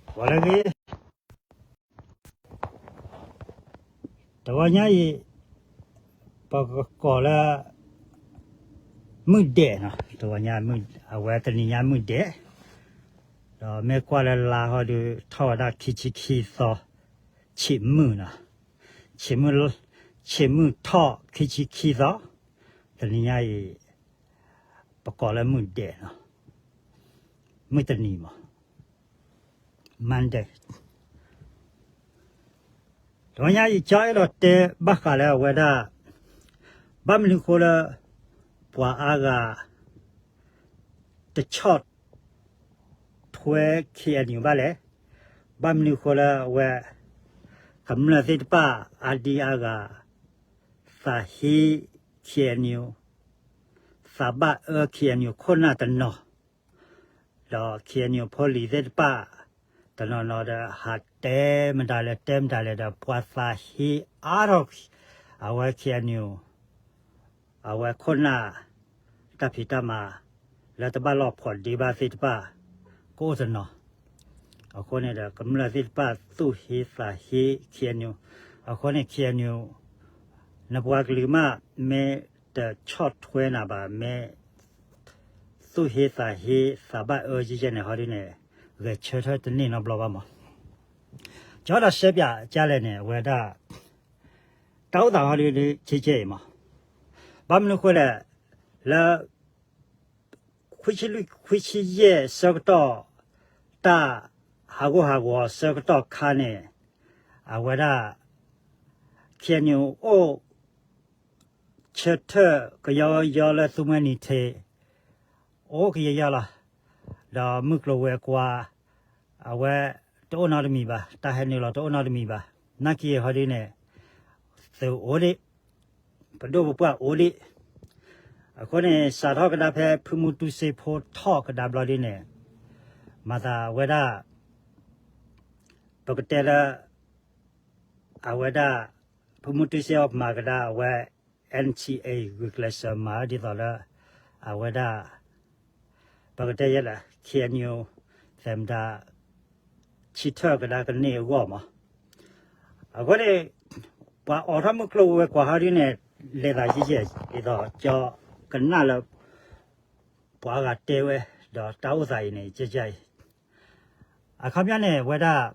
ဂီၤလၢအဂ့ၤ, တဂီၤညါအံၤ ပကကိးလၢ မုၢ်ဒဲးနီၤ, တဂီၤညါ အဝဲတနံၤညါမုၢ်ဒဲး, ဒီးမ့ၢ်ကွၢ်လၢလါဟီဒုး ထီၣ်ဝဲဒၣ်ခံဆံခံသီ, ဆံးမုၢ်နီၤ, ဆံးမုၢ်ထီၣ်ခံဆံခံသီ, တနံၤညါအံၤ ပကိးလၢမုၢ်ဒဲးနီၤ, မုၢ်တနံၤမး Monday, တဂီၤညါအံၤ ကၠီအဲၣ်ဒိးတဲဘၣ်ဃးလၢအဝဲဒၣ် ဘၣ်မနုၤဃိလၢ ပှၤအါဂၤ တဆီၣ်ထွဲ K N U ဘၣ်လဲၣ်, ဘၣ်မနုၤဃိလၢအဝဲ ကမျၢၢ်သ့ၣ်တဖၣ် အါဒံအါဂၤ သးဟ့ K N U, သးဘၣ်အၢ K N U ခိၣ်နၢ်တနီၤ, ဒီး K N U ဖိလံၤသ့ၣ်တဖၣ် တနီၤနီၤဒီး ဟးတဲမတၤလဲၣ် တဲမတၤလဲၣ်ဒီး ပှၤသးဟ့အါထီၣ် အဝဲ K N U အဝဲခိၣ်နၢ် တၢ်ဖံးတၢ်မၤ လၢတဘၣ်လီၢ်ဖိးဒ့ဘၣ်သ့ၣ်တဖၣ် ကအိၣ်တနီၤ, အဃိန့ၣ်ဒီး ကမျၢၢ်သ့ၣ်တဖၣ်သူၣ်ဟ့သးဟ့ K N U, အဃိန့ၣ် K N U နပှၤကလုာ်မး မ့ၢ်တဆီၣ်ထွဲနၤဘၣ် မ့ၢ်သူၣ်ဟ့သးဟ့ သးဘၣ်အၢကဲကဲန့ၣ် ဟီဒ်န့ၣ် ဂဲၤဆၢထၢၣ်တန့ၢ်နီတဘျီဘၣ်မး, ကၠီဒီးရှဲပၠးကလဲၣ်န့ၣ် အဝဲဒၣ် တၢ်အိၣ်သးဟီဒ်န့ၣ် ကဲကဲအံၤမး, ဘၣ်မနုၤဃိလဲၣ်, လၢ ခွံဆံလွံၢ် ခွံဆံယဲၢ်ဆၢကတီၢ် တၢ်ဟးဂူာ်ဟးဂီၤဆၢကတီၢ်ခါန့ၣ် အဝဲဒၣ် K N U အိၣ် ဆၢထၢၣ်ကယီကယီလၢသူမှဲနံၤထံး အိၣ်ကယီကယီလီၤ, ဒီးမုၢ်ကျိၤဝဲၤကွာ် အဝဲတအိၣ်နီတမံၤဘၣ်, တၢ်ဟဲနုာ်လီၤတအိၣ်နီတမံၤဘၣ်, နာ်က့ဟီဒ်န့ၣ် သုးအိၣ်ဒံး, ပဒိၣ်ပပှၢ်အိၣ်ဒံး, အဃိန့ၣ် စးထီၣ်ကဒါဖဲဖုမူတူစ့ဖိထီၣ်ကဒါဘျီဒ်န့ၣ် မၤသးဝဲဒၣ် ပကတဲလၢ အဝဲဒၣ် ဖုမူတူစ့ဖိမၤကဒါအဝဲ N C A ဂုာ်ကျဲးစၢးမၤဒ်သိးလၢ အဝဲဒၣ် ပကတဲယဲလၢ K N U သဲးမတၤ ဆၢထၢၣ်ကဒါကန့ၢ်အဂီၢ်မး, အဃိန့ၣ် ပှၤအိးထီၣ်မုၢ်ကျိၤဝဲၤကွာ်ဟီဒ်န့ၣ် လဲၤသးယံာ်ယဲၢ် ဒ်သိးကၠီကနၣ်လၢ ပှၤအါဂၤတဲဝဲ ဒီးတၢ်အိၣ်သးအံၤန့ၣ် ကဲကဲအံၤ, အခီပညီန့ၣ် အဝဲဒၣ်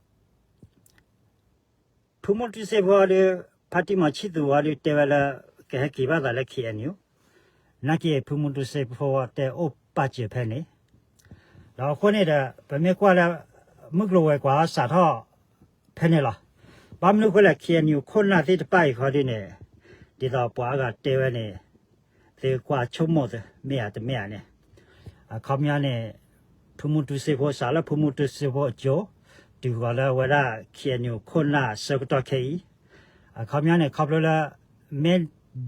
ဖုမူတူစ့ဖိဒီး ဖါတံၢ်မီၤဆံၣ်သူးဝဲဒီးတဲဝဲလၢ ကဟဲက့ၤဘၣ်သးလၢ K N U, နာ်က့ဖုမူတူစ့ဖိတဲအိၣ်ပာ်စၢၤဖဲန့ၣ်, ဒီးအဃိန့ၣ်ဒီး ပမ့ၢ်ကွၢ်လၢ မုၢ်ကျိၤဝဲၤကွာ်စးထီၣ်ဖဲန့ၣ်လီၤ. ဘၣ်မနုၤဃိလဲၣ် K N U ခိၣ်နၢ်သ့ၣ်တဖၣ်အံၤခီဒ်န့ၣ် ဒ်သိးပှၤအါဂၤတဲဝဲန့ၣ် သုကွၢ်ဆိကမိၣ်သု မ့ၢ်ဧါတမ့ၢ်ဧါန့ၣ်, အခီပညီန့ၣ် ဖုမူတူစ့ဖိစးလၢဖုမူတူစ့ဖိအစိၤ တုၤဃီၤလၢအဝဲဒၣ် K N U ခိၣ်နၢ်ဆၢကတီၢ်ခဲအံၤ, အခီပညီန့ၣ် ခီဖျိလၢ မ့ၢ်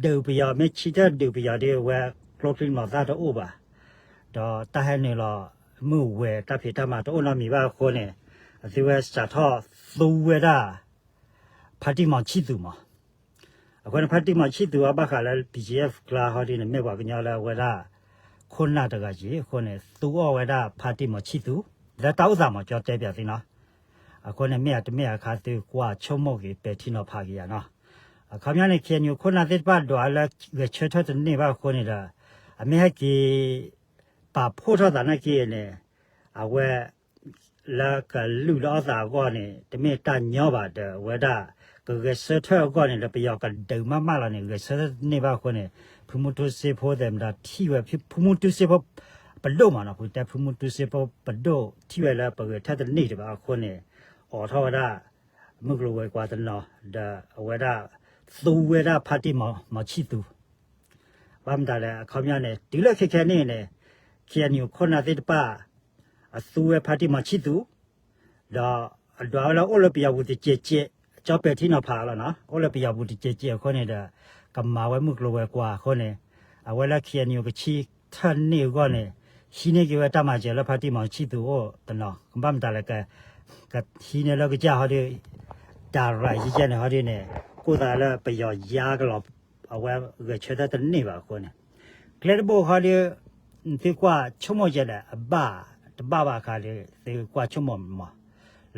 ဒုးပယီၤ မ့ၢ်ဆၢထၢၣ်ဒုးပယီၤဒီး အဝဲကျိချံမျိာ်သၣ်တအိၣ်ဘၣ်, ဒီးတၢ်ဟဲနုာ်လီၤမုၢ်ဝဲၤတၢ်ဖံးတၢ်မၤတအိၣ်နီတမံၤဘၣ်အဃိန့ၣ်, အသုဝဲစးထီၣ်သူဝဲဒၣ် ဖါတံၢ်မီၤဆံၣ်သူးမး အဃိန့ၣ် ဖါတံၢ်မီၤဆံၣ်သူးအဘၣ်ဃးလၢ B G F ကျါဟီဒ်န့ၣ် မ့ၢ်ပှၤကညီလၢအဝဲဒၣ် ခိၣ်နၢ်တဂၤက့ၤအဃိန့ၣ် သူအီၣ်ဝဲဒၣ်ဖါတံၢ်မီၤဆံၣ်သူး လၢတၢ်အိၣ်သးမး ကၠီတဲပၠးသုနီၤ, အဃိန့ၣ် မ့ၢ်အတမ့ၢ်အခါသုကွၢ်ဆိကမိၣ်က့ၤ ပဲာ်ထံနီၤဖးက့ၤယၤနီၤ, အခီပညီန့ၣ် K N U ခိၣ်နၢ်သ့ၣ်တဖၣ်ဒွးလၢဂဲၤဆၢထၢၣ်တန့ၢ်ဘၣ်အဃိန့ၣ်ဒီး အမ့ၢ်ဟဲက့ၤ ပာ်ဖှိၣ်ထီၣ်သးနာ်က့န့ၣ် အဝဲ လၢကလုၢ်လၢအီၣ်သးအဂီၢ်န့ၣ် တမ့ၢ်တၢ်ညီဘၣ်ဒီး အဝဲဒၣ် ကဂဲၤဆၢထၢၣ်အဂီၢ်န့ၣ်ဒီး ပယီၤကဒုးမးမးလီၤန့ၣ် ဂဲၤဆၢထၢၣ်တန့ၢ်ဘၣ်အဃိန့ၣ် ဖုမူတူစ့ဖိသဲးမတၤထံၣ်ဝဲ ဖုမူတူစ့ဖိ ပဒိၣ်မးနီၤ ဖုတဲဖုမူတူစ့ဖိပဒိၣ်ထံၣ်ဝဲလၢပဂဲၤဆၢထၢၣ်တန့ၢ်ဒံးဘၣ်အဃိန့ၣ် အိးထီၣ်ဝဲဒၣ် မုၢ်ကျိၤဝဲၤကွာ်တနီၤ ဒီးအဝဲဒၣ် သူဝဲဒၣ်ဖါတံၢ်မီၤဆံၣ်သူး ဘၣ်မတၤလဲၣ် အခီပညီန့ၣ် တုၤလၢခဲခဲန့ၣ်န့ၣ် K N U ခိၣ်နၢ်သ့ၣ်တဖၣ် အသူဝဲဖါတံၢ်မီၤဆံၣ်သူး ဒီးအဒွးဝဲလၢအိၣ်လၢပယီၤပူၤတစဲးစဲး ကၠီပဲာ်ထံနီၤဖးလီၤနီၤ အိၣ်လၢပယီၤပူၤတစဲးစဲးအဃိန့ၣ်ဒီး ကမၤဝဲမုၢ်ကျိၤဝဲၤကွာ်အဃိန့ၣ် အဝဲလၢ K N U ကဆၢထၢၣ်န့ၢ်အဂီၢ်န့ၣ် ဟံးန့ၢ်က့ၤဝဲတၢ်မၤစၢၤလၢဖါတံၢ်မီၤဆံၣ်သူးအိၣ်တနီၤ ကဘၣ်မတၤလဲၣ် ကဟံးန့ၢ်လၢကစၢ်ဟီဒီး တၢ်ရၤယံၤယဲၢ်န့ၣ်ဟီဒ်န့ၣ် ကိၣ်သးလၢပယီၤယါကလီၤ အဝဲဂဲၤဆၢထၢၣ်တန့ၢ်ဘၣ်အဃိန့ၣ် ကျဲတဘိဃီဒီး သုကွၢ်ဆိကမိၣ်ယဲလဲၣ် အဘၣ်တဘၣ်ဘၣ်အခါဒီး သုကွၢ်ဆိကမိၣ်မး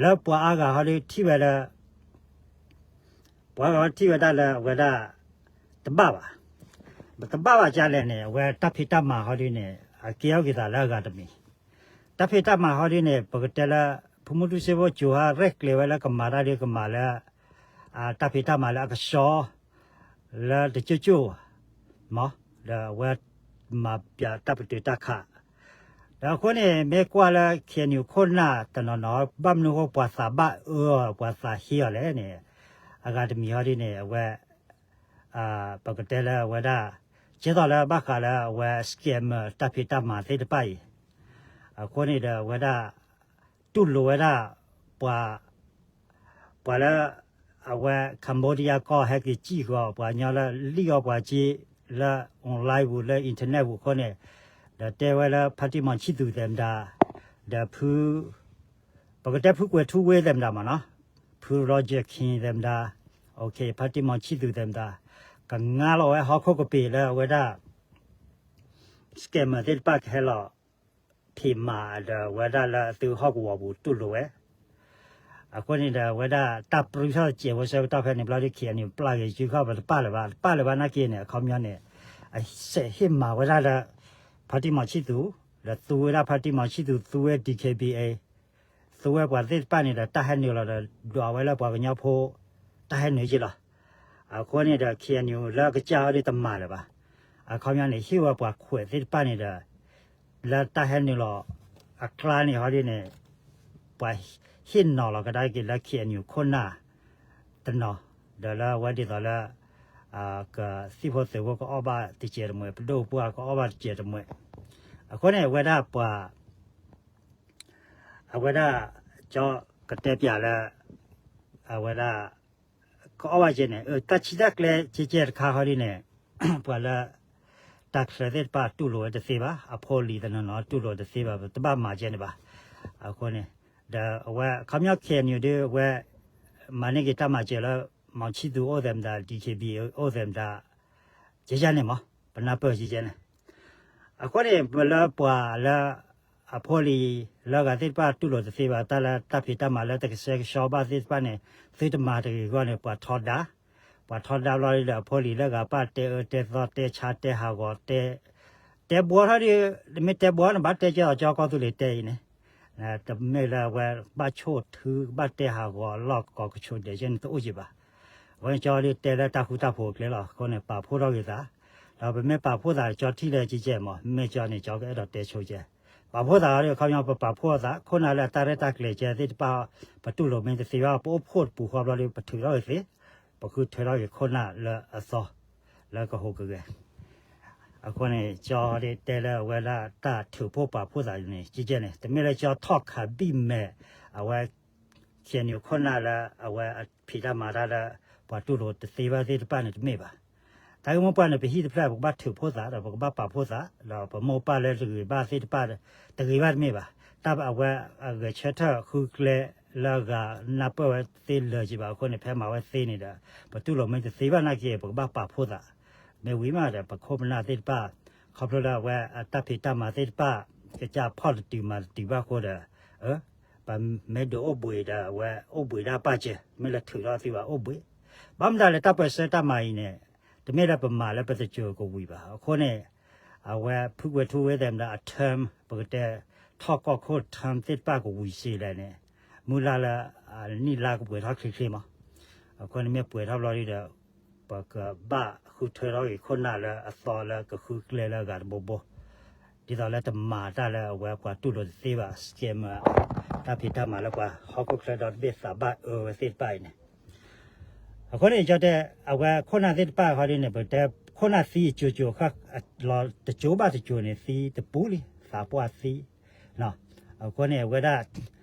လၢပှၤအါဂၤဟီဒုးထံၣ်ဝဲလၢ ပှၤအါဂၤဟီထံၣ်ဝဲဒၣ်လၢအဝဲဒၣ် တဘၣ်ဘၣ်, တဘၣ်ဘၣ်ကလဲၣ်န့ၣ် အဝဲတၢ်ဖံးတၢ်မၤဟီဒုးန့ၣ် အကဲထီၣ်က့ၤသးလၢအဂၤတမံၤ, တၢ်ဖံးတၢ်မၤဟီဒုးန့ၣ် ပကတဲလၢ ဖုမူတူစ့ဖိကၠိၤဟါရဲၣ်ကျဲၤဝဲလၢကမၤတၢ်ဒုးကမၤလၢ တၢ်ဖံးတၢ်မၤလၢအကဆှီ လၢတကၠိၣ်ကၠိၣ် မး ဒီးအဝဲမၤပျးတၢ်ပတုာ်တၢ်ခး ဒီးအဃိန့ၣ် မ့ၢ်ကွၢ်လၢ KNU ခိၣ်နၢ်တနီၤနီၤ ဘၣ်မနုၤဃိပှၤသးဘၣ်အၢအီၤ ပှၤသးဟ့အီၤလဲၣ်န့ၣ် အဂၤတမံၤဟီဒ်န့ၣ် အဝဲ ပကတဲလၢအဝဲဒၣ် ကဲသိးလၢဘၣ်ဃးလၢအဝဲ scammer တၢ်ဖံးတၢ်မၤသ့ၣ်တဖၣ်အံၤ အဃိန့ၣ်ဒီးအဝဲဒၣ် တူၢ်လိာ်ဝဲဒၣ် ပှၤ ပှၤလၢ အဝဲ Cambodia ကီၢ်ဟဲက့ၤစံၣ်ဃီၤ ပှၤကညီလၢလံၣ်အီၣ်ပှၤစ့ လၢ online ပူၤ လၢ internet ပူၤအဃိန့ၣ် ဒီးတဲဝဲလၢ ဖါတံၢ်မီၤဆံၣ်သူးသဲးမတၤ ဒီးဖု ပကတဲဖုကွဲၤထူဝ့သဲးမတၤမးနီၤ ဖု Roger Khin သဲးမတၤ ဖါတံၢ်မီၤဆံၣ်သူးသဲးမတၤ ကငါလီၤဝဲဟီၣ်ခိၣ်ကပ့ၤလၢအဝဲဒၣ် scammer သ့ၣ်တဖၣ်ကဟဲလီၤ ဖံးမၤဒီးအဝဲဒၣ်လၢအသုဟီၣ်ကဝီၤပူၤတူၢ်လိာ်ဝဲ အဃိန့ၣ်ဒီးအဝဲဒၣ်တၢ်ပြံထီၣ်စဲးဖိဆၢကတီၢ်ဖဲန့ၣ်ဘျီဒ် KNU ပျၢ်က့ၤစုခီၣ်ပတပာ်လၢၤဘၣ် တပာ်လၢၤဘၣ်နာ်က့န့ၣ် အခီပညီန့ၣ် အစဲးဟ့ၣ်မၤဝဲဒၣ်လၢ ဖါတံၢ်မီၤဆံၣ်သူး ဒီးသူဝဲဒၣ်ဖါတံၢ်မီၤဆံၣ်သူး သူဝဲ D K B A သူဝဲပှၤသ့ၣ်တဖၣ်န့ၣ်ဒီးတၢ်ဟဲနုာ်လီၤဒီး ဒွးဝဲလၢပှၤကညီဖိ တၢ်ဟဲနုာ်က့လီၤ. အဃိန့ၣ်ဒီး KNU လၢကစၢ်အီၤဒ်တမၤလၢၤဘၣ်. အခီပညီန့ၣ် ဟ့ၣ်ဝဲပှၤခွဲးသ့ၣ်တဖၣ်န့ၣ်ဒီး လၢတၢ်ဟဲနုာ်လီၤအကျါန့ၣ်ဟီဒ်န့ၣ် ပှၤဟ့ၣ်နီၤလီၤကဒါက့ၤလၢ KNU ခိၣ်နၢ်တနီၤ ဒီးလၢအဝဲဒ်သိးလၢ ကသံၣ်ဖိသုးဖိကအီၣ်ဘၣ်တစဲးတမှဲး ပဒိၣ်ပှၢ်ကအီၣ်ဘၣ်တစဲးတမှဲး အဃိန့ၣ် အဝဲဒၣ်ပှၤ အဝဲဒၣ် ကၠီကတဲပၠးလၢ အဝဲဒၣ် ကအီၣ်ဘၣ်ကဲန့ၣ် တၢ်ဆံတၢ်ကျဲကဲကဲတခါဟီဒ်န့ၣ် ပှၤလၢ တၢ်ချၢသ့ၣ်တဖၣ်တူၢ်လိာ်ဝဲတသ့ဘၣ် အဖိအလံၤတနီၤနီၤတူၢ်လိာ်တသ့ဘၣ် ပတဘၣ်မၤကဲန့ၣ်ဘၣ်. အဃိန့ၣ် ဒီးအဝဲအခီပညီ KNU ဒ်အဝဲ မၤန့ၢ်က့ၤတၢ်မၤစၢၤလၢ မီၤဆံၣ်သူးအိၣ်သဲးမတၤ DKBA အိၣ်သဲးမတၤ ကဲကဲန့ၣ်မး ပနၢ်ပၢၢ်ကဲကဲန့ၣ် အဃိန့ၣ် ပလၢပှၤလၢ အဖိအလံၤလၢအဂၤသ့ၣ်တဖၣ်တူၢ်လိာ်တသ့ဘၣ် တၢ်လၢတၢ်ဖံးတၢ်မၤလၢတကဆှဲကဆှီဘၣ်သ့ၣ်တဖၣ်န့ၣ် သုတမၤတဂ့ၤအဂီၢ်န့ၣ် ပှၤထီဒါ ပှၤထီဒါဘျီဒီးအဖိအလံၤလၢအဂၤပၣ်တဲအၢတဲသီတဲဆါတဲဟးဂီၤတဲ တဲဘှီထီၣ်ဒ် တမ့ၢ်တဲဘှီန့ၣ် ဘၣ်တဲကဲအီၤကၠီကီၢ်သူလ့ၤတဲအံၤန့ၣ် တမ့ၢ်လၢအဝဲဘၣ်ဆိၣ်ထု ဘၣ်တဲဟးဂီၤအလီၢ်ကီကဆိးဒဲးကဲန့ၣ်တအိၣ်က့ၤဘၣ်. အဝဲကၠီဒ်တဲလၢတၢ်ဃူတၢ်ဖိးကျဲလီၤ အဃိန့ၣ် ပာ်ဖှိၣ်ထီၣ်က့ၤသး ဒီးပမ့ၢ်ပာ်ဖှိၣ်သးကၠီထံၣ်လၢကဲကဲမး မ့ၢ်ကၠီန့ၣ် ကၠီကအဲၣ်ဒိးတဲဆိကဲ ပာ်ဖှိၣ်သးဒီး အခီပညီပပာ်ဖှိၣ်သး ခိၣ်နၢ်လၢအတၢ်ရဲၣ်တၢ်ကျဲၤကဲသ့ၣ်တဖၣ် ပတူၢ်လိာ်မ့ၢ်တသ့ဘၣ် ပအိၣ်ဖှိၣ်တပူၤဃီဘျီဒီး ပထုးထီၣ်က့ၤသ့ ပဃုထၢထီၣ်က့ၤခိၣ်နၢ်လၢအသီ လၢကဟူးကဂဲၤ အဃိန့ၣ် ကၠီဒ်တဲလၢအဝဲဒၣ်တၢ်ထုးဖှိၣ်ပာ်ဖှိၣ်သးန့ၣ် ကဲကဲန့ၣ် တမ့ၢ်လၢကၠီထီၣ်ခးဘံၣ်မဲာ် အဝဲ KNU ခိၣ်နၢ်လၢအဝဲအဖံးတၢ်မၤတၢ်လၢ ပှၤတူၢ်လိာ်တသ့ဘၣ်သ့ၣ်တဖၣ်န့ၣ်တမ့ၢ်ဘၣ်. တၢ်ဂ့ၢ်မိၢ်ပှၢ်န့ၣ် ပဟံၣ်တဖျၢၣ် ပကဘၣ်ထုးဖှိၣ်သး ဒီးပကဘၣ်ပာ်ဖှိၣ်သး ဒီးပမိၢ်ပၢ်လၢတဂ့ၤဘၣ်သ့ၣ်တဖၣ် တဂ့ၤဘၣ်တမ့ၢ်ဘၣ်. တၢ်အဝဲအဂဲၤဆၢထၢၣ်ဃုကျဲလၢအဂၤနၢ်ပၢၢ်ဝဲသ့လၢာ်က့ၤဘၣ်အဃိန့ၣ် ဖဲမၤဝဲသ့န့ၣ်ဒီး ပတူၢ်လိာ်မ့ၢ်တသ့ဘၣ်နာ်က့ ပကဘၣ်ပာ်ဖှိၣ်သး မ့ၢ်ဝံၤမးဒီး ပခိၣ်ပနၢ်သ့ၣ်တဖၣ် ခီဖျိလၢအဝဲအတၢ်ဖံးတၢ်မၤသ့ၣ်တဖၣ် ကစၢ်ဖီၣ်တတုၤမၤတတုၤဘၣ်အဃိဒီး ပမ့ၢ်ဒုးအိၣ်ဘှံးဒီးအဝဲအိၣ်ဘှံးဒၣ်ပၢ်စၢၤ မ့ၢ်လၢထုးထီၣ်သုဘၣ်အိၣ်ဘှံး ဘၣ်မတၤလဲၣ်တၢ်ပၢၢ်ဆၢတၢ်မၤအံၤန့ၣ် တမ့ၢ်လၢပမၤလၢပတစိၤကဝံၤဘၣ်. အဃိန့ၣ် အဝဲဖုကွဲၤထူဝ့သဲးမတၤအ term ပကတဲ ထီၣ်ကီၢ်ခိၣ် term သ့ၣ်တဖၣ်ကဝံၤစ့လဲၣ်န့ၣ် မုၢ်လၢ်လၢ နံၣ်လါကပှဲၤထီၣ်ချ့ချ့မး အဃိန့ၣ်မ့ၢ်ပှဲၤထီၣ်ဘျီဒီး ပကဘၣ်ဃုထၢထီၣ်က့ၤခိၣ်နၢ်လၢအသီလၢကဃုကျဲလၢအဂၤတဘိဘိ ဒ်သိးလၢတမၤတၢ်လၢအဝဲပှၤတူၢ်လိာ်တသ့ဘၣ် scammer တၢ်ဖံးတၢ်မၤလၢပှၤဟီၣ်ခိၣ်ချၢဒီတဘ့ၣ်သးဘၣ်အၢဝဲသ့ၣ်တဖၣ်အံၤန့ၣ် အဃိန့ၣ် ကၠီတဲ အဝဲခိၣ်နၢ်သ့ၣ်တဖၣ်ဃီဒ်န့ၣ် ပတဲခိၣ်နၢ်သံအစိၤစိၤ လီၤတစိၤဘၣ်တစိၤန့ၣ် သံတပူၤလံ သးပှၢ်သံ အဃိန့ၣ် အဝဲဒၣ်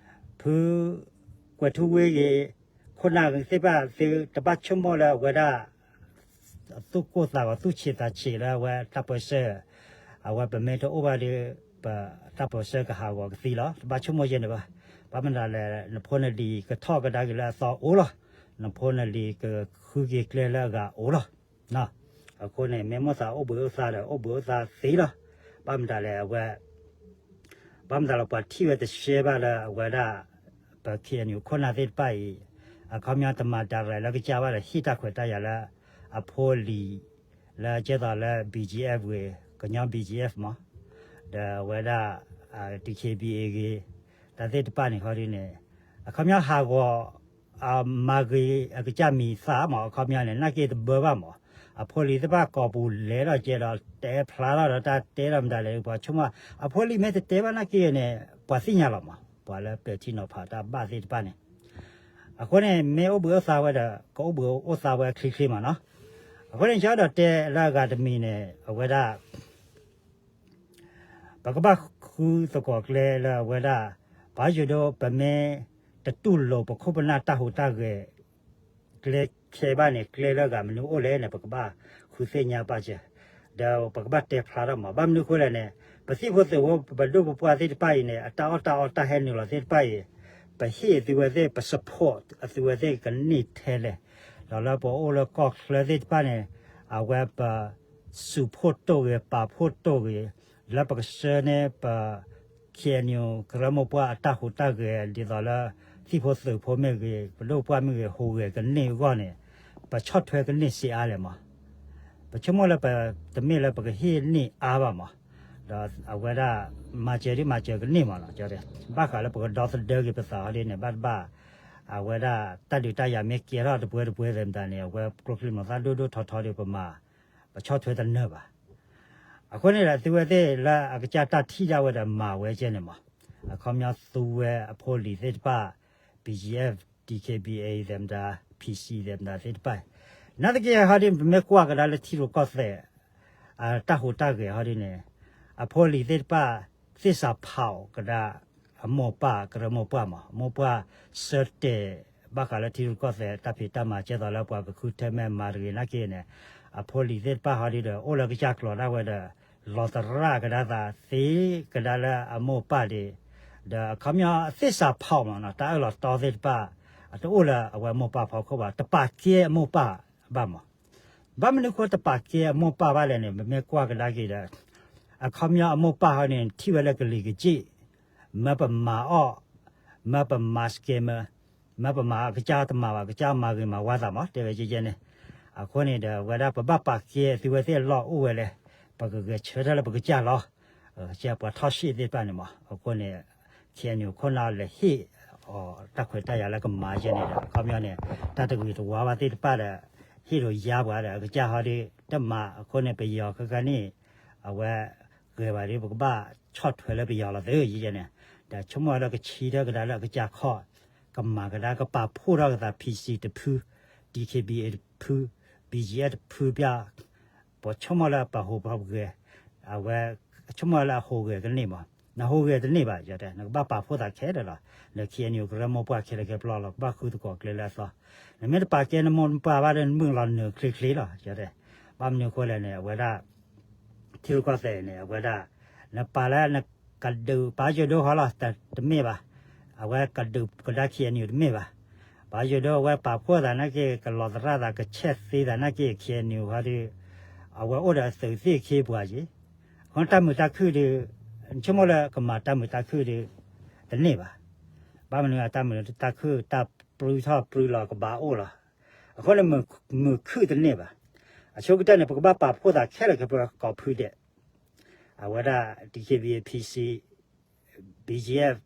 ဖု ကွဲၤထူဝ့ဂ့ၤ ခိၣ်နၢ်သ့ၣ်တဖၣ်သုတဘၣ်ဆိကမိၣ်လၢအဝဲဒၣ် သူၣ်ကိၢ်သးဂီၤသူၣ်ဆံးသးဆံးလၢအဝဲတၢ်ပၢၢ်ဆၢ အဝဲပမ့ၢ်တအိၣ်ဘၣ်ဒီး ပတၢ်ပၢၢ်ဆၢကဟးဂီၤကသံလီၤ တဘၣ်ဆိကမိၣ်ယဲၢ်န့ၣ်ဘၣ်. ဘၣ်မနုၤလဲၣ် နဖိနလံၤကထီၣ်ကဒါက့ၤလၢအသီအိၣ်လီၤ နဖိနလံၤကဃုက့ၤကျဲလၢအဂၤအိၣ်လီၤ အဃိန့ၣ် မ့ၢ်မိၣ်သးအိၣ်ဘှံးအိၣ်သါဒီး အိၣ်ဘှံးအိၣ်သါသ့လီၤ. ဘၣ်မတၤလဲၣ် အဝဲ ဘၣ်မတၤလီၤ ပှၤထံၣ်ဝဲတရှဲဘၣ်လၢအဝဲဒၣ် ပ K N U ခိၣ်နၢ်သ့ၣ်တဖၣ်အံၤ အခီပညီတမၤ direct လၢကစၢ်ဘၣ်ဒီး ဟ့ၣ်တၢ်ခွဲးတၢ်ယာ်လၢ အဖိအလံၤ လၢကဲသိးလၢ B G F ဂ့ၤ, ကညီ B G F မး, ဒီးအဝဲဒၣ် D K B A ဂ့ၤ, တၢ်သ့ၣ်တဖၣ်န့ၣ်ခီဒ်န့ၣ် အခီပညီဟးဂီၤ မၤဂ့ၤအကစၢ်မံၤသၣ်မး အခီပညီန့ၣ် နာ်က့တဘၢဘၣ်မး, အဖိအလံၤသ့ၣ်တဖၣ်ကိးပူၤလဲၤထီၣ်ကဲဒီး တဲဖျါထီၣ်ဒီးတၢ်တဲထီၣ်မတၤလဲၣ် ပှၤဆိကမိၣ် အဖိအလံၤမ့ၢ်တတဲဘၣ်နာ်က့န့ၣ် ပှၤသ့ၣ်ညါလီၤမး, ပှၤလၢပဲာ်ထံနီၤဖးတၢ်ဘၣ်သ့ၣ်တဖၣ်န့ၣ် အဃိန့ၣ် မ့ၢ်အိၣ်ဘှံးအိၣ်သါဝဲဒီး ကအိၣ်ဘှံးအိၣ်သါဝဲချ့ချ့မးနီၤ, အဃိန့ၣ် ယအဲၣ်ဒိးတဲလၢအဂၤတမံၤန့ၣ် အဝဲဒၣ် ပကဘၣ်ဃုသကိးကျဲလၢအဝဲဒၣ် ပှၤယိၤဒိ ပမ့ၢ်တတူၢ်လိာ်ပခိၣ်ပနၢ်တၢ်ဟူးတၢ်ဂဲၤ ကျဲခဲဘၣ်န့ၣ် ကျဲလၢအဂၤမနုၤအိၣ်လဲၣ်န့ၣ် ပကဘၣ်ဃုသ့ၣ်ညါပာ်စၢၤ, ဒီးပကဘၣ်တဲဖျါထီၣ်မး, ဘၣ်မနုၤအဃိလဲၣ်န့ၣ် ပသံၣ်ဖိသုးဖိ ပဒိၣ်ပပှၢ်သ့ၣ်တဖၣ်အံၤန့ၣ် အတၢ်အီၣ်တၢ်အီတၢ်ဟဲနုာ်လီၤသ့ၣ်တဖၣ်အံၤ ပဟ့ၣ်အသုဝဲသ့ၣ် ပ support အသုဝဲသ့ၣ်ကန့ၢ်ထဲလဲၣ်, ဒီးလၢပအိၣ်လၢကီၢ်ချၢသ့ၣ်တဖၣ်န့ၣ် အဝဲပ စူးဖှိၣ်တိၢ်ဂ့ၤ ပာ်ဖှိၣ်တိၢ်ဂ့ၤ လၢပကဆှၢန့ၢ်ပ K N U ကရၢမိၢ်ပှၢ်အတၢ်ဟူးတၢ်ဂဲၤ ဒ်သိးလၢ သံၣ်ဖိသုးဖိမ့ၢ်ဂ့ၤ ပဒိၣ်ပပှၢ်မ့ၢ်ဂ့ၤ ဟူးဂဲၤကန့ၢ်အဂီၢ်န့ၣ် ပဆီၣ်ထွဲကန့ၢ်စ့အါလဲၣ်မး, ပဆိကမိၣ်လၢပ တမ့ၢ်လၢပကဟ့ၣ်န့ၢ်အါဘၣ်မး, ဒီးအဝဲဒၣ် မၤစၢၤဒ်မၤစၢၤကန့ၢ်မးနီၤ, ဘၣ်ဃးလၢပကဒီသဒၢက့ၤပသးအီၤဒ်န့ၣ် ဘၣ်တဘၣ် အဝဲဒၣ်တၢ်ဒုးတၢ်ယၤမ့ၢ်ကဲထီၣ်တပှဲၤတပှဲၤသဲးမတၤန့ၣ် အဝဲကျိချံမျိာ်သၣ်ဒိၣ်ဒိၣ်ထီထီဒီး ပမၤ ပဆီၣ်ထွဲတနၢၤဘၣ်. အဃိန့ၣ်ဒီး သုဝဲသ့ၣ်လၢအကစၢ်တၢ်ထံၣ်ဒၣ်ဝဲဒီးမၤဝဲကဲန့ၣ်မး, အခီပညီသုဝဲအဖိအလံၤသ့ၣ်တဖၣ် B G F, D K B A သဲးမတၤ P C သဲးမတၤသ့ၣ်တဖၣ်, နာ်သက့ဟီဒ် ပမ့ၢ်ကွၢ်ကဒါလၢထံရူၢ်ကီၢ်သဲး တၢ်ဟူးတၢ်ဂဲၤဟီဒ်န့ၣ် အဖိအလံၤသ့ၣ်တဖၣ် သ့ၣ်စးဖးအီၤကဒါ အမိၢ်ပၢ်ကရၢမိၢ်ပှၢ်မး, အမိၢ်ပှၢ်ဆၢတဲာ် ဘၣ်ဃးလၢထံရူၢ်ကီၢ်သဲးတၢ်ဖံးတၢ်မၤ ကဲသိးလၢပှၤကခုထဲမဲာ်မၤတဂ့ၤနာ်က့န့ၣ် အဖိအလံၤသ့ၣ်တဖၣ်ဟီဒ်ဒီး အိၣ်လၢကစၢ်ကျိၤဒၣ်ဝဲဒီး လီၤသရၣ်ကဒါသးသ့ကဒါလၢအမိၢ်ပၢ်ဒံး, ဒီးအခီပညီအသ့ၣ်စးဖးအီၤမးနီၤ တၢ်အၢၣ်လီၤတီသ့ၣ်တဖၣ် အတအိၣ်လၢအဝဲမိၢ်ပၢ်ဖီခိၣ်ဘၣ်, တပာ်ကဲအမိၢ်ပၢ်ဘၣ်မး. ဘၣ်မနုၤဃိတပာ်ကဲအမိၢ်ပၢ်ဘၣ်လဲၣ်န့ၣ် ပမ့ၢ်ကွၢ်ကဒါက့ၤဒီး အခီပညီအမိၢ်ပၢ်ဟီန့ၣ် ထံၣ်ဝဲလၢကလံၤကစ့ၣ်, မၢပမၤအီၣ်, မၢပမၤ scammer, မၢပမၤအကစၢ်တမၤဘၣ် ကစၢ်မၤဂ့ၤမၤဝါသးမး တဲဝဲကဲကဲန့ၣ်, အဃိန့ၣ်ဒီး အဝဲဒၣ်ပဘၣ်ပာ်ကဲသုဝဲသ့ၣ်အလီၢ်အိၣ်ဝဲလဲၣ်, ပကဂဲၤဆၢထၢၣ်လၢပကစၢ်လီၤ. ကဲပှၤထီၣ်ရှ့ၣ်သ့ၣ်တဖၣ်န့ၣ်မး အဃိန့ၣ် K N U ခိၣ်နၢ်လဲၤဟ့ၣ်အီၤတၢ်ခွဲးတၢ်ယာ်လၢကမၤယဲန့ၣ်ဒီး အခီပညီန့ၣ် တၢ်တဂ့ၤတဝါဘၣ်သ့ၣ်တဖၣ်ဒီး ဟ့ၣ်ဒိးယါပှၤဒီး အကစၢ်ဟီဒ် တမၤအဃိန့ၣ် ပယီၤခဲခါန့ၣ် အဝဲ ဂ့ၤဘၣ်ဒီး ပကဘၣ်ဆီၣ်ထွဲလၢပယီၤလီၤသုယဲန့ၣ်, ဒီးဆိကမိၣ်လၢကဆံထၢၣ်ကဒါလၢအကစၢ်ခီၣ်, ကမၤကဒါကပာ်ဖှိၣ်ထီၣ်ကသး P C တဖု, D K B A တဖု, B G F တဖုပျၢ် ပဆိကမိၣ်လၢပာ်ဟူးပာ်ဂဲၤ, အဝဲ ဆိကမိၣ်လၢအဟူးဂဲၤကန့ၢ်မး, နဟူးဂဲၤတန့ၢ်ဘၣ်ယတဲ, နကဘၣ်ပာ်ဖှိၣ်သးခဲလၢာ်လီၤ. ဒီး K N U ကရၢမိၢ်ပှၢ်ခဲလၢာ်ခဲဆ့လီၤ ကဘၣ်ဃုသကိးကျဲလၢအသီ, နမ့ၢ်တပာ်ကဲနမိၢ်နပၢ်ဘၣ်ဒီး နမုၢ်လီၤနုာ်ချ့ချ့လီၤယတဲ, ဘၣ်မနုၤအဃိလဲၣ်န့ၣ် အဝဲဒၣ် ထံရူၢ်ကီၢ်သဲးန့ၣ် အဝဲဒၣ် နပာ်လၢနကဒုးပာ်ယိၤဒိဟီလီၤ တမ့ၢ်ဘၣ်, အဝဲကဒုးကဒါ K N U တမ့ၢ်ဘၣ်, ပာ်ယိၤဒိအဝဲပာ်ဖှိၣ်သးနာ်က့ ကလီၤသရၣ်သး ကဆဲးသ့သးနာ်က့ K N U ဟီဒီး အဝဲအိၣ်ဒီးသုးသ့ၣ်ခ့ပှၤက့ၤ, အဃိတၢ်မုာ်တၢ်ခုၣ်ဒီး နဆိကမိၣ်လၢကမၤတၢ်မုာ်တၢ်ခုၣ်ဒီး တန့ၢ်ဘၣ်, ဘၣ်မနုၤအတၢ်မုာ်တၢ်ခုၣ် တၢ်ပြူထီၣ်ပြူလီၤကဘၣ်အိၣ်လီၤ, အဃိန့ၣ် မုာ်ခုၣ်တန့ၢ်ဘၣ်, အဆိကတၢၢ်န့ၣ် ပကဘၣ်ပာ်ဖှိၣ်သးခဲလၢာ်ခဲဆ့ကိးဖုဒဲး, အဝဲဒၣ် D K B A P C, B G F,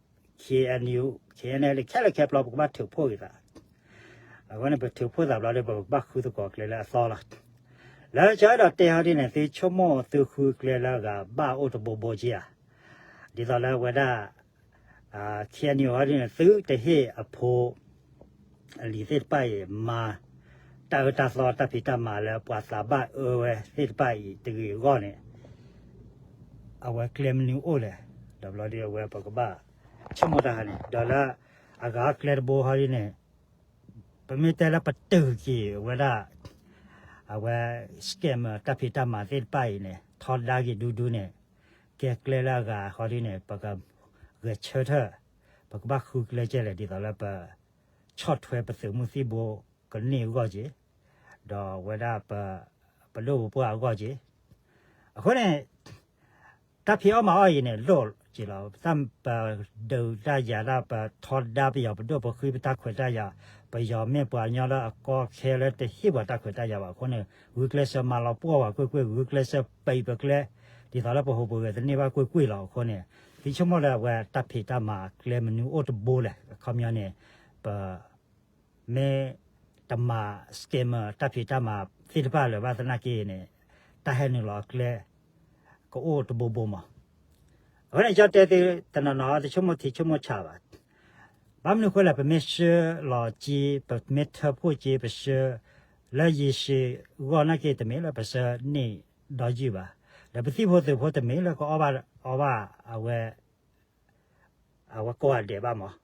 K N U, K N L ခဲလၢာ်ခဲဆ့ ပကဘၣ်ထုးဖှိၣ်က့ၤသး, အဃိန့ၣ် ပထုးဖှိၣ်သးဘျီဒီး ပကဘၣ်ဃုသကိးကျဲလၢအသီလီၤ. လၢကၠီအဲၣ်ဒိးတဲဟီဒ်န့ၣ် သုဆိကမိၣ်သုဃုကျဲလၢအဂၤဘၣ်အိၣ်တဘိဘိက့ဧါ, ဒ်သိးလၢအဝဲဒၣ် K N U ဟီဒ်န့ၣ် သုတဟ့ၣ်အဖိ အလံၤသ့ၣ်တဖၣ်အံၤ မၤတၢ်အၢတၢ်သီ တၢ်ဖံးတၢ်မၤလၢပှၤသးဘၣ်အၢဝဲသ့ၣ်တဖၣ်အံၤတဂ့ၤအဂီၢ်န့ၣ် အဝဲကျဲမနုၤအိၣ်လဲၣ်, ဒီးဘျီဒီးအဝဲပကဘၣ်ဆိကမိၣ်တၢ်န့ၣ် ဒီးလၢအဂၤကျဲတဘိဟီဒ်န့ၣ် ပမ့ၢ်တဲလၢပတုာ်က့ၤဝဲဒၣ် အဝဲ scammer တၢ်ဖံးတၢ်မၤသ့ၣ်တဖၣ်အံၤန့ၣ် ထီဒါက့ၤဒူဒူန့ၣ် ကဲကျဲလၢအဂၤဟီဒ်န့ၣ် ပကဂဲၤဆၢထၢၣ်, ပကဘၣ်ဃုကျဲကဲလဲၣ် ဒ်သိးလၢပဆီၣ်ထွဲပသုးမုၢ်သံၣ်ဘိကန့ၢ်အဂီၢ်က့ၤ, ဒီးအဝဲဒၣ်ပ ပဒိၣ်ပပှၢ်အဂီၢ်က့ၤ, အဃိန့ၣ် တၢ်ဖံးအီၣ်မၤအီၣ်အံၤန့ၣ် လိၣ် က့လီၤ. တၢ်ပဒုးတၢ်ယၤတၢ် ပထီဒါပယီၤ ပဒိၣ်ပဃံ ပတၢ်ခွဲးတၢ်ယာ်, ပယီၤမ့ၢ်ပှၤကညီလၢအကီခဲလၢတဟ့ၣ်ပှၤတၢ်ခွဲးတၢ်ယာ်ဘၣ်အဃိန့ၣ် ဂုာ်ကျဲးစၢးမၤလီၤပှီၢ်ဝဲကွ့ၢ်ကွ့ၢ်, ဂုာ်ကျဲးစၢးပံးပကျဲ, ဒ်သိးလၢပဟူးပဂဲၤတန့ၢ်ဘၣ်ကွ့ၢ်ကွ့ၢ်လီၤ. အဃိန့ၣ် သုဆိကမိၣ်လၢအဝဲတၢ်ဖံးတၢ်မၤကျဲမနုၤအိၣ်တဘိလဲၣ်. အခီပညီန့ၣ် ပ မ့ၢ်တမၤ scammer တၢ်ဖံးတၢ်မၤသ့ၣ်တဖၣ်လၢၤဘၣ်သနာ်က့န့ၣ် တၢ်ဟဲနုာ်လီၤအကျဲ ကအိၣ်တဘိဘိမး. အဃိန့ၣ် ကၠီတဲသုတနီၤနီၤ တဆိကမိၣ်ထံဆိကမိၣ်ဆးဘၣ်. ဘၣ်မနုၤဃိလဲၣ် ပမ့ၢ်ဆှၢလီၤက့ ပမ့ၢ်ထၢဖှိၣ်က့ ပဆှၢလၢယံၤၡ့ဂီၢ်နာ်က့ တမ့ၢ်လၢပဆှၢန့ၢ်ဒီးယုၢ်ဘၣ်. ဒီးပသံၣ်ဖိသုးဖိတမ့ၢ်လၢကအီၣ်ဘၣ်အီဘၣ်အဝဲ အဝဲကိးဂၤဒဲးဘၣ်မး.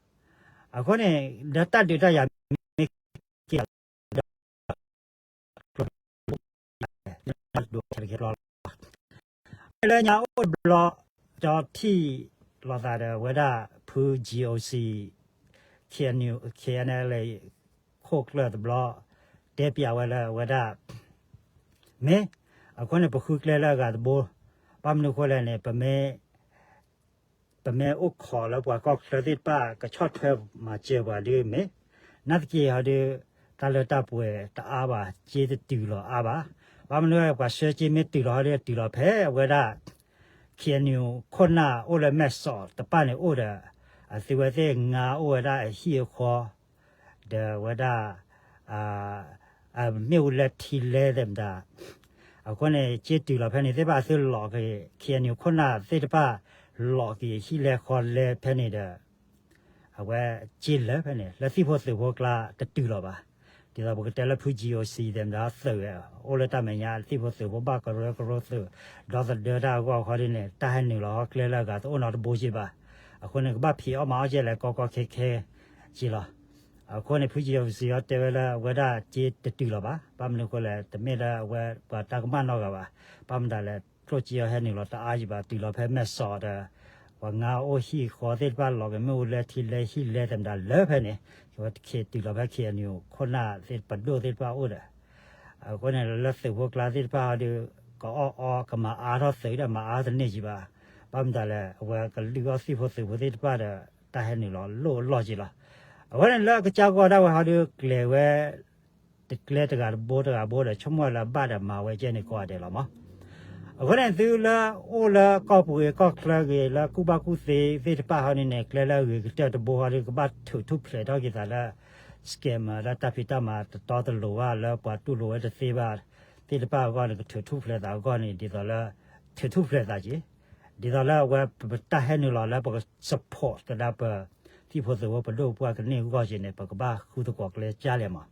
အဃိန့ၣ် ဒီးတၢ်ဒုးတၢ်ယၤမ့ၢ်က့ၤဒီး ဒိးခဲတကဲဘျီလီၤ. လၢညါအိၣ်တဘျီ ကၠီထံၣ်လိာ်သးဒီးဝဲဒၣ်ဖု G O C, K N U, K N L A ခိၣ်ကျၢၢ်တဘျီ တဲပျးဝဲလၢဝဲဒၣ် မ့ၢ် အဃိန့ၣ် ပဃုကျဲလၢအဂၤတဘိ, ဘၣ်မနုၤဃိလဲၣ်န့ၣ် ပမ့ၢ် ပမ့ၢ်အိၣ်ခိးလၢပှၤကီၢ်ချၢသ့ၣ်တဖၣ် ကဆီၣ်ထွဲမၤစၢၤပှၤဒ်မ့ၢ် နာ်သက့ဟီဒုး တၢ်လၢတၢ်ပှဲၤတအါဘၣ်, က့တတုၤလီၤအါဘၣ်. ဘၣ်မနုၤပှၤဆှၢက့မ့ၢ်တုၤလီၤဟီဒုး တုၤလီၤဖဲအဝဲဒၣ် K N U ခိၣ်နၢ်အိၣ်လၢမဲၢ်စီးတပၣ်န့ၣ်အိၣ်ဒီး အသုဝဲသ့ၣ်ငါအိၣ်ဝဲဒၣ်အဟံၣ်အဃီ ဒီးဝဲဒၣ် မ့ၣ်အူလဲထံလဲသ့ၣ်မတၤ, အဃိန့ၣ် က့တုၤလီၤဖဲန့ၣ်သ့ၣ်တဖၣ်အသုလီၤက့ၤ K N U ခိၣ်နၢ်သ့ၣ်တဖၣ် လီၤက့ၤဟံၣ်လဲဃီလဲဖဲန့ၣ်ဒီး အဝဲက့လၢာ်ဖဲန့ၣ် လၢသံၣ်ဖိသုးဖိကျါတတုၤလီၤဘၣ်. ဒ်သိးပကတဲလၢဖု G O C သ့ၣ်မတၤသုးဝဲ အိၣ်လၢတၢ်မဲာ်ညါ သံၣ်ဖိသုးဖိဘၣ်ကရၢကရိသုး ဒီသဒၢတၢ်အဂီၢ်ခီဒ်န့ၣ် တၢ်ဟဲနုာ်လီၤဟီကျဲလၢအဂၤတအိၣ်နီတဘိက့ဘၣ်. အဃိန့ၣ် ကဘၣ်ဖံးအီၣ်မၤအီၣ်ကဲလဲၣ်ကီကီခဲခဲက့လီၤ. အဃိန့ၣ် ဖု G O C တဲဝဲလၢအဝဲဒၣ်က့တတုၤလီၤဘၣ်. ဘၣ်မနုၤဃိလဲၣ် တမ့ၢ်လၢအဝဲပှၤတၢ်ကမၣ်နီတဂၤဘၣ်. ဘၣ်မတၤလဲၣ် ကျိၣ်စ့အီၤဟဲနုာ်လီၤတအါယံၤဘၣ် တုၤလီၤဖဲမဲၢ်စီးဒီး ပှၤငါအိၣ်ဟံၣ်ဃီသ့ၣ်တဖၣ်လီၤက့ၤမ့ၣ်အူလဲထံလဲဟံၣ်လဲသ့ၣ်မတၤလၢာ်ဖဲန့ၣ် ဝဲတခ့တုၤလီၤဖဲ K N U ခိၣ်နၢ်သ့ၣ်ပဒိၣ်သ့ၣ်တဖၣ်အိၣ်ဒီး အဃိန့ၣ် လၢသုးဖိကျါသ့ၣ်တဖၣ်ဟီဒုး ကအီၣ်အီကမၤအါထီၣ်သုးဒီးမၤအါတန့ၢ်ယံၤဘၣ်. ဘၣ်မတၤလဲၣ် အဝဲကလုၢ်အီၣ်သံၣ်ဖိသုးဖိသ့ၣ်တဖၣ်ဒီး တၢ်ဟဲနုာ်လီၤလိၣ်အလီၢ်က့လီၤ. အဝဲန့ၣ်လၢအကစၢ်ဂီၢ်ဒၣ်ဝဲဟီဒုး ကျဲၤဝဲ တကျဲတဂၤတဘိတဂၤဘိဒီး ဆိကမိၣ်ဝဲလၢဘၣ်ဒီးမၤဝဲကဲန့ၣ်ကိးဂၤဒဲးလီၤမး. အဃိန့ၣ် သုလၢအိၣ်လၢကီၢ်ပူၤဂ့ၤကီၢ်ချၢဂ့ၤ လၢကူၣ်ဘၣ်ကူၣ်သ့သ့ၣ်တဖၣ်ဟီဒုးန့ၣ် ကျဲလၢအဂ့ၤကတၢၢ်တဘိဟီဒုး ကဘၣ်ထုးထူၣ်ဖျဲးထီၣ်က့ၤသးလၢ scammer လၢတၢ်ဖံးတၢ်မၤတတီတလိၤဘၣ် လၢပှၤတူၢ်လိာ်ဝဲတသ့ဘၣ်သ့ၣ်တဖၣ်အဂီၢ်န့ၣ် ကထုးထူၣ်ဖျဲးသးအဂီၢ်န့ၣ် ဒ်သိးလၢ ထုးထူၣ်ဖျဲးသးက့ၤ ဒ်သိးလၢအဝဲပတၢ်ဟဲနုာ်လီၤလၢပက support ကဒါပ သံၣ်ဖိသုးဖိပဒိၣ်ပပှၢ်ကန့ၢ်အဂီၢ်က့ၤန့ၣ် ပကဘၣ်ဃုသကိးကျဲကၢ်လဲၣ်မး.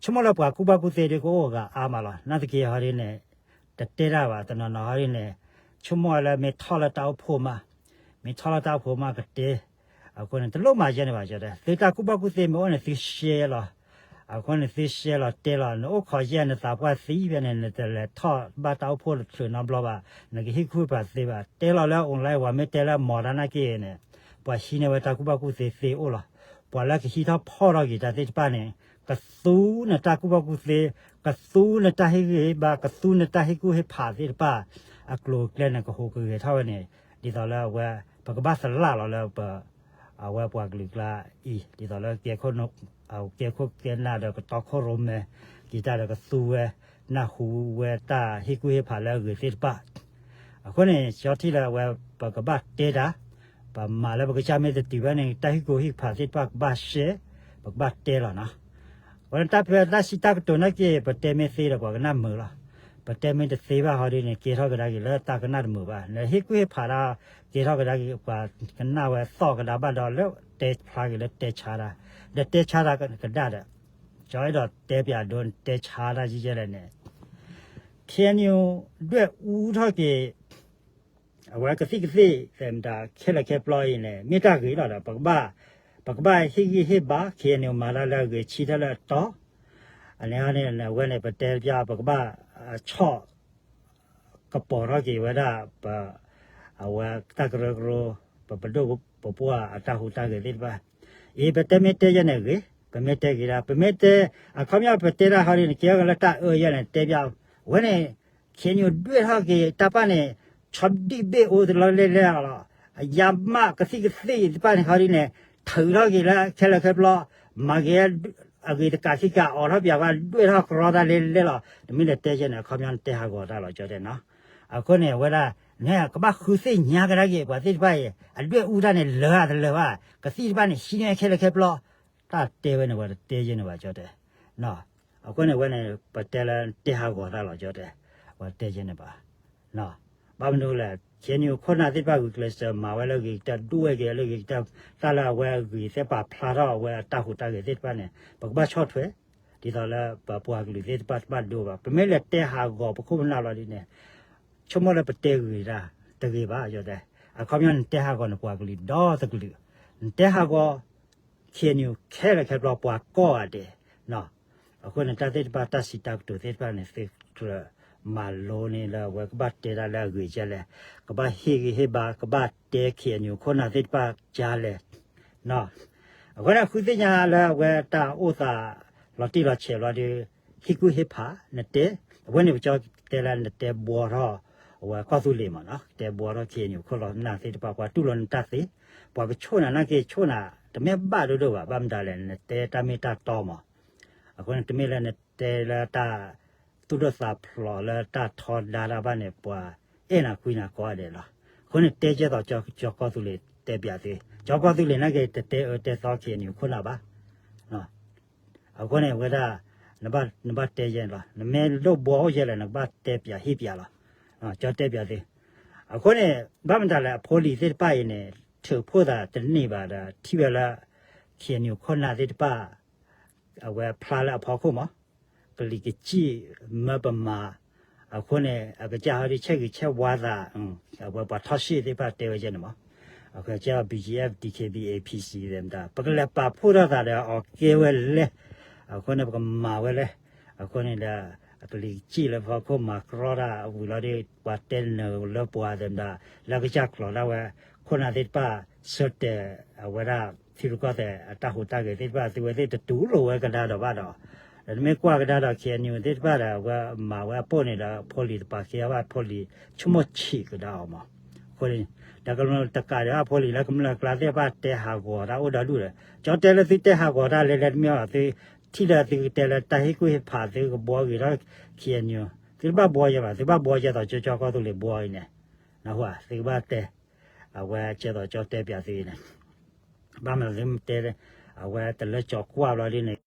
ဆိကမိၣ်လၢပှၤကူၣ်ဘၣ်ကူၣ်သ့ဒုးကအိၣ်အဂၤအါမးလီၤ. နာ်သက့ဟီဒ်န့ၣ် တတဲတၢ်ဘၣ် တနီၤနီၤဟီဒ်န့ၣ် ဆိကမိၣ်ဝဲလၢမ့ၢ်ထီၣ်လၢတၢ်အိၣ်ဖှိၣ်မး မ့ၢ်ထီၣ်လၢတၢ်အိၣ်ဖှိၣ်မးကတဲ အဃိန့ၣ် တလိၣ်မၤယဲန့ၣ်ဘၣ် ကၠီတဲ သုတၢ်ကူၣ်ဘၣ်ကူၣ်သ့မ့ၢ်အိၣ်န့ၣ် သု share လီၤ. အဃိန့ၣ် သု share လီၤတဲလီၤ နအိၣ်ခိးယဲၢ်နသးပှၢ်သံဖဲန့ၣ် နတလဲၤထီၣ်ဘၣ်တၢ်အိၣ်ဖှိၣ်တချုးနီတဘျီဘၣ် နကဟ့ၣ်ကူၣ်ဟ့ၣ်ဖးသ့ဘၣ် တဲလီၤလၢ online ပှၤမ့ၢ်တဲလၢမီၤတၢ်နာ်က့န့ၣ် ပှၤဟံးန့ၢ်ဝဲတၢ်ကူၣ်ဘၣ်ကူၣ်သ့သ့အိၣ်လီၤ. ပှၤလၢကဟံးထီၣ်ဖီၣ်ထီၣ်က့ၤတၢ်သ့ၣ်တဖၣ်န့ၣ် ကသူနတၢ်ကူၣ်ဘၣ်ကူၣ်သ့ ကသူနတၢ်ဟ့ၣ်ဂံၢ်ဟ့ၣ်ဘါ ကသူနတၢ်ဟ့ၣ်ကူၣ်ဟ့ၣ်ဖးသ့ၣ်တဖၣ် အကျိၤအကျဲန့ၣ် ကဟူးကဂဲၤထီၣ်ဝဲန့ၣ် ဒ်သိးလၢအဝဲ ပကဘၣ်သလၣ်လီၤလၢပ အဝဲပှၤကလုာ်ကျါအံၤ ဒ်သိးလၢ ကဲခိၣ်ကဲနၢ်ဒီးကတီခိၣ်ရိၣ်မဲ က့ၤတၢ်ဒီးကသူဝဲ နၢ်ဟူဝဲတၢ်ဟ့ၣ်ကူၣ်ဟ့ၣ်ဖးလၢအဂ့ၤသ့ၣ်တဖၣ် အဃိန့ၣ် ကၠီထံၣ်လၢအဝဲ ပကဘၣ်တဲတၢ် ပမၤလၢပကစၢ်မ့ၢ်တတုၤဘၣ်န့ၣ် တၢ်ဟ့ၣ်ကူၣ်ဟ့ၣ်ဖးသ့ၣ်တဖၣ်ကဘၣ် share ပကဘၣ်တဲလီၤနီၤ. အဃိန့ၣ် တၢ်ဖဲတၢ်စံးတၢ်ကတိၤနာ်က့ ပတဲမ့ၢ်သ့ဒီးပှၤကနၣ်မုာ်လီၤ. ပတဲမ့ၢ်တသ့ဘၣ်ဟီဒ်န့ၣ် ကဲထီၣ်ကဒါက့ၤလၢတၢ်ကနၣ်တမုာ်ဘၣ်. နဟ့ၣ်ကူၣ်ဟ့ၣ်ဖးတၢ် ကဲထီၣ်ကဒါက့ၤ ပှၤကနၣ်ဝဲသီၣ်ကဒါဘၣ်ဒီးလၢတဲဖျါက့ၤလၢတဲဆါတၢ် ဒီးတဲဆါတၢ်ကဒါဒီး ကၠီအဲၣ်ဒိးတဲပၠးဒိတဲဆါတၢ်ယဲၢ်လဲၣ်န့ၣ် K N U ဒွဲၣ်အူထီၣ်က့ၤ အဝဲကသံၣ်ကသ့ၣ်သဲးမတၤခဲလၢာ်ခဲပျီအံၤန့ၣ် မ့ၢ်တၢ်ဂ့ၤလီၤဒီး ပကဘၣ် ပကဘၣ်ဟ့ၣ်ဂံၢ်ဟ့ၣ်ဘါ K N U မၤတၢ်လၢအဂ့ၤဆံးတၢ်လၢအတီ အန့ၣ်န့ၣ် အဝဲန့ၣ် ပတဲပၠး ပကဘၣ် ဆီၣ် ကပီၤထီၣ်က့ၤဝဲဒၣ် ပ အဝဲတၢ်ကရၢကရိ ပပဒိၣ်ပပှၢ်အတၢ်ဟူးတၢ်ဂဲၤသ့ၣ်တဖၣ် အံၤ ပတဲမ့ၢ်တဲယဲၢ်န့ၣ်ဂ့ၤ ပမ့ၢ်တဲဂ့ၤဒၣ် ပမ့ၢ်တဲ အခီပညီပတဲတၢ်ဟီဒ်န့ၣ် ကဲထီၣ်က့ၤလၢတၢ်အၢယဲၢ်န့ၣ် တဲပၠး အဝဲန့ၣ် K N U ဒွဲၣ်ထီၣ်က့ၤတၢ်ပၢ်န့ၣ် ဆီဒံၣ်ဘ့ၣ်အိၣ်တလီၤလဲၣ်လဲၣ်လီၤ အယါမးကသံၣ်ကသ့ၣ်သ့ၣ်တဖၣ်န့ၣ် ခီဒ်န့ၣ် ထုးထီၣ်က့ၤလၢခဲလၢာ်ခဲပျီ, မၤက့ၤအဂ့ၤတကးသံကး အိးထီၣ်ပၠးဝဲ ဒွဲၣ်ထီၣ်ကြီတၢ်လဲလဲလီၤ. တမ့ၢ်လၢတဲကဲန့ၣ် အခီပညီနတဲဟးဂီၤတၢ်လီၤ ကၠီတဲနီၤ. အဃိန့ၣ် အဝဲဒၣ် နကဘၣ်ဃုသ့ၣ်ညါကဒါက့ၤ ပှၤသ့ၣ်တဖၣ်အံၤ အဒွဲၣ်အူတၢ်န့ၣ် လၢအတလၢာ်ဘၣ်, ကသံၣ်တဖၣ်န့ၣ် ဟံးန့ၢ်ခဲလၢာ်ခဲပျီ, တၢ်တဲဝဲန့ၣ် ပှၤတတဲယဲန့ၣ်ဘၣ် ကၠီတဲ. အဃိန့ၣ် အဝဲန့ၣ် ပတဲလၢတဲဟးဂီၤတၢ်လီၤ ကၠီတဲ, ပှၤတဲယဲန့ၣ်ဘၣ်. ဘၣ်မနုၤလဲၣ် KNU ခိၣ်နၢ်သ့ၣ်တဖၣ် ဂုာ်ကျဲးစၢးမၤဝဲလၢအဂ့ၤကတၢၢ် ဒိၣ်ဝဲက့ၤလၢအဂ့ၤကတၢၢ် တၢ်လၢအဝဲအဂ့ၤသ့ၣ် ပာ်ဖျါထီၣ်အဝဲအတၢ်ဟူးတၢ်ဂဲၤသ့ၣ်တဖၣ်န့ၣ် ပကဘၣ်ဆီၣ်ထွဲ, ဒ်သိးလၢပပှၤကလုာ်သ့ၣ်တဖၣ်တဘၣ်ဒိဘၣ်. ပမ့ၢ်လဲၤတဲဟးဂီၤပခိၣ်ပနၢ်လီၤဒ်န့ၣ် ဆိကမိၣ်လၢပတဲဂ့ၤတၢ်တဂ့ၤဘၣ် ကၠီတဲ. အခီပညီနတဲဟးဂီၤနပှၤကလုာ်ဒီတကလုာ်, နတဲဟးဂီၤ KNU ခဲလၢာ်ခဲပျီပှၤကိးဂၤဒဲး အဃိန့ၣ် တၢ်သ့ၣ်တဖၣ် တၢ်စံးတၢ်ကတိၤသ့ၣ်တဖၣ်န့ၣ် သုကြၢးမၤလိန့ၢ်လၢအဝဲကဘၣ်တဲတၢ်လၢအဂ့ၤကဲလဲၣ်, ကဘၣ်ဟ့ၣ်ဂံၢ်ဟ့ၣ်ဘါ ကဘၣ်တဲ KNU ခိၣ်နၢ်သ့ၣ်တဖၣ်ကဲလဲၣ်. အဃိန့ၣ် ဃုသ့ၣ်ညါလၢအဝဲတၢ်အိၣ်သးလီၤတံၢ်လီၤဆဲးလီၤဒီး ဟ့ၣ်ကူၣ်ဟ့ၣ်ဖး နတဲ, အဝဲန့ၣ်ပကၠီတဲလၢနတဲဘှီထီၣ် အဝဲကီၢ်သူလ့ၤမးနီၤ, တဲဘှီထီၣ် KNU ခိၣ်လီၤနၢ်သ့ၣ်တဖၣ် ပှၤတူၢ်လိာ်နတၢ်သ့, ပှၤကဆိၣ်နၤနာ်က့ဆိၣ်နၤ တမ့ၢ်ဘၣ်ဒိၣ်ဒိၣ်ဘၣ်, ဘၣ်မတၤလဲၣ် နတဲတၢ်မ့ၢ်တၢ်တီမး. အဃိန့ၣ် တမ့ၢ်လၢနတဲလၢတၢ်သူၣ်ဒိၣ်သးဖျိးလၢတၢ်ထီဒါတၢ်ဘၣ်န့ၣ် ပှၤအဲၣ်နၤကွံနၤကိးဂၤဒဲးလီၤ. အဃိန့ၣ် တဲကဲသိးကၠီကီၢ်သူလ့ၤတဲပၠးသု, ကၠီကီၢ်သူလ့ၤနာ်က့ တတဲအၢတဲသီ KNU ခိၣ်နၢ်ဘၣ်. အဃိန့ၣ် အဝဲဒၣ် နဘၣ်တဲယဲလီၤ, နမ့ၢ်လိၣ်ဘှီအိၣ်ယဲလဲၣ် နကဘၣ်တဲပၠးဟ့ၣ်ပၠးလီၤ. ကၠီတဲပၠးသု. အဃိန့ၣ် ဘၣ်မတၤလဲၣ် အဖိလံၤသ့ၣ်တဖၣ်အံၤန့ၣ် ထုးဖှိၣ်သးတန့ၢ်ဘၣ်ဒီး ထံၣ်ဝဲလၢ KNU ခိၣ်နၢ်သ့ၣ်တဖၣ် အဝဲဖျါလၢအဖီခိၣ်မး, ကလံၤကစံၣ်မၢပမၤ, အဃိန့ၣ် အကစၢ်ဟီဒ်ဆဲးဂံၢ်ဆဲးဝါသး, အဝဲပှၤထီၣ်ရှ့ၣ်သ့ၣ်တဖၣ်တဲဝဲကဲန့ၣ်မး, အကစၢ် BGF DKBA PC သ့ၣ်မတၤ ပကလဲၤပာ်ဖှိၣ်ထီၣ်သးဒီးအီၤကဲဝဲလဲၣ်, အဃိန့ၣ် ပကမၤဝဲလဲၣ်, အဃိန့ၣ်ဒီး အကလံၤကစံၣ်လၢဖီခိၣ်မၤကြီတၢ်ဝံၤလီၤဒီး ပှၤတဲနၢၤလၢပှၤသ့ၣ်မတၤ လၢကစၢ်ကျိၤဒၣ်ဝဲ ခိၣ်နၢ်သ့ၣ်တဖၣ် ဆၢတဲာ်အဝဲဒၣ် ထံရူၢ်ကီၢ်သဲးအတၢ်ဟူးတၢ်ဂဲၤသ့ၣ်တဖၣ် သုဝဲသ့ၣ်တတူၢ်လိာ်ဝဲကဒါဒီးဘၣ်ဒီး, ဒီးနမ့ၢ်ကွၢ်ကဒါဒီး KNU သ့ၣ်တဖၣ်ဒီး အဝဲမၤဝဲအပိၢ်န့ၣ်ဒီး ဖိလံၤတပာ်က့ၤအီၤဘၣ် ဖိလံၤဆိကမိၣ်ဆံးကဒါအီၤမး, အဃိန့ၣ် ဒီးကမျၢၢ်တကးဒံးဘၣ် ဖိလံၤလၢကမျၢၢ်ကျါသ့ၣ်တဖၣ်တဲဟးဂီၤတၢ်အိၣ်ဒီဒူၣ်ဒီး ကၠီတဲလၢသုတဲဟးဂီၤတၢ်လဲၤလဲၤတမ့ၢ်အီၤ သုထံၣ်လၢသုကတဲလၢတၢ်ဟ့ၣ်ကူၣ်ဟ့ၣ်ဖး သုကဘှီဂ့ၤထီၣ် KNU သုတဘၣ်ဘှီယဲဘၣ် သုဘၣ်ဘှီယဲသိးကၠီကီၢ်သူလ့ၤဘှီအံၤန့ၣ်, သုကဘၣ်တဲ, အဝဲကဲသိးကၠီတဲပၠးသုအံၤန့ၣ်, ဘၣ်မနုၤသုမ့ၢ်တဲ, အဝဲတလၢကၠီကွၢ်ဘျီဒ်န့ၣ်